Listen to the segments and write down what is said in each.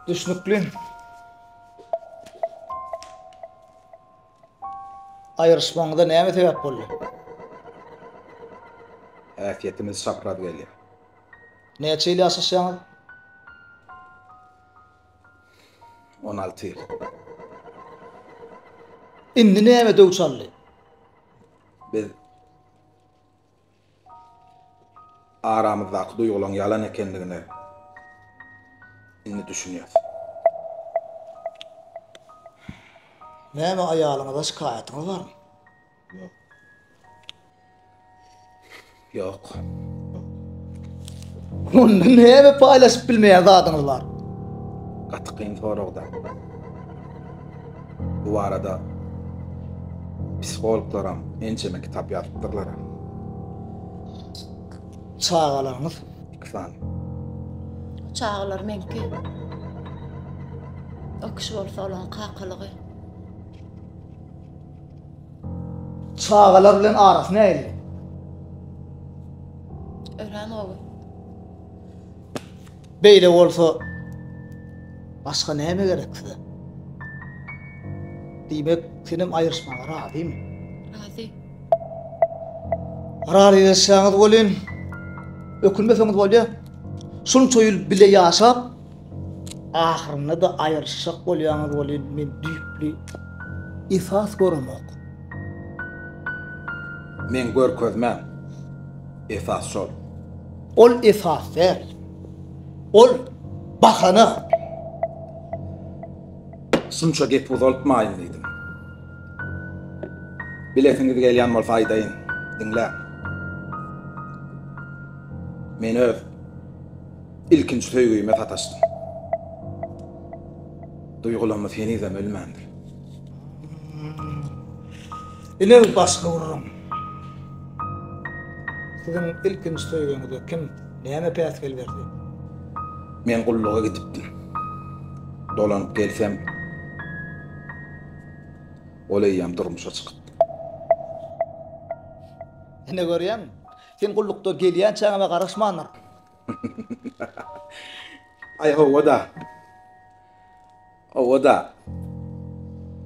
Düşnükli. Aýryşmagyňyza näme sebäp boldy? Häsiýetimiz çapraz gelýär. Näçe ýyl ýaşaşýaňyz? 16 ýyl. Indi näme döw çaldy? Biz aramyzdaky duýgularyň ýalan ekenligine indi düşünýäs. Näme aýalyňyza şikaýatyňyz barmy? Ýok. Ýok. Onda näme paýlaşyp bilmeýän zadyňyz bar? Gaty kyn soragda. Bu barada psihologlaram ençeme kitap ýazypdyrlar. Çagalaryňyz? Iki sany. O çagalar meňki. O kişi bolsa olaň kakalygy. Çagalar bilen arasy nähili? Örän gowy. Beýle bolsa başga näme gerek size? Diýmek, senem aýryşmaga razymy? Razy. Razylaşsaňyz welin, ökünmeseňiz bolýar. Şunça ýyl bile ýaşap, ahyrynda-da aýryşjak bolýaňyz welin, men düýpli esas göremok. Meň görkezmäm esas şol. Ol esas däl. Ol bahana. Şunça gepi uzaltmaýyn diýdim. Bilesiňiz gelýän bolsa aýdaýyn. Diňläň. Men öz ilkinji söýgüme sataşdym. Duýgularymyz henizem ölmändir. Ine başga gürrüň. Siziň ilkinji söýgiňize kim, näme päsgel berdi? Men gulluga gidipdim. Dolanyp gelsem, ol eýýäm durmuşa çykypdy. Ine görýäňmi? Sen gullukda gelýänçäňem-ä garaşmandyr. Aý, hawa-da. Hawa-da,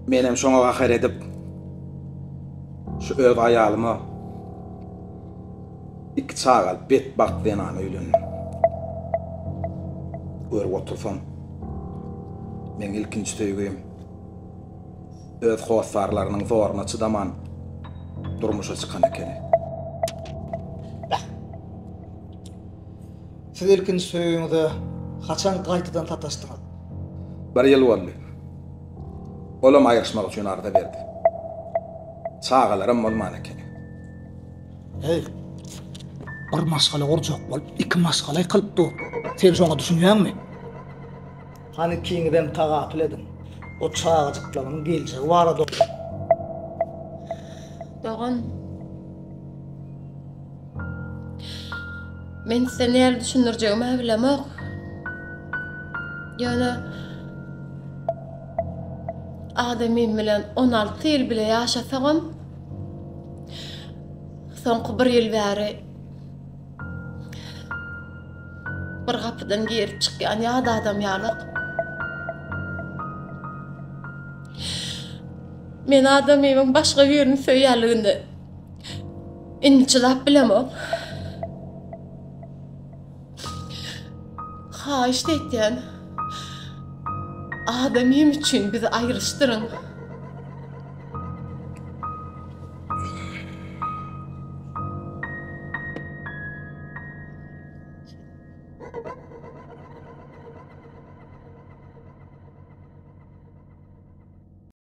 menem şoňa gahar edip, şu öz aýalyma iki çagaly betbagt zenana öýlendim. Görüp otursam, meň ilkinji söýgim öz hossarlarynyň zoruna çydaman durmuşa çykan ekeni. Beh! Siz ilkinji söýgiňize haçan gaýtadan sataşdyňyz? Bir ýyl boldy. Olam aýryşmak üçin arza berdi. Çagalaram bolman ekeni. Heý, bir maşgala gurjak bolup, iki maşgala ýykylyp dur. Sen şoňa düşünýäňmi? Hany ikiňizem tagapyl ediň. O çagajyklaryň geljegi barada oýlaň. Dogan. Men size näle düşündirjegimi bilemok. Ýöne adamym bilen 16 ýyl bile ýaşasagam soňky bir ýyl bäri bir gapydan girip çykýan ýat adam ýalak. Men adamymyň başga birini söýýänligini Indi çydap bilemok. Haýyşt etýän. Adamym üçin bizi aýryşdyryň.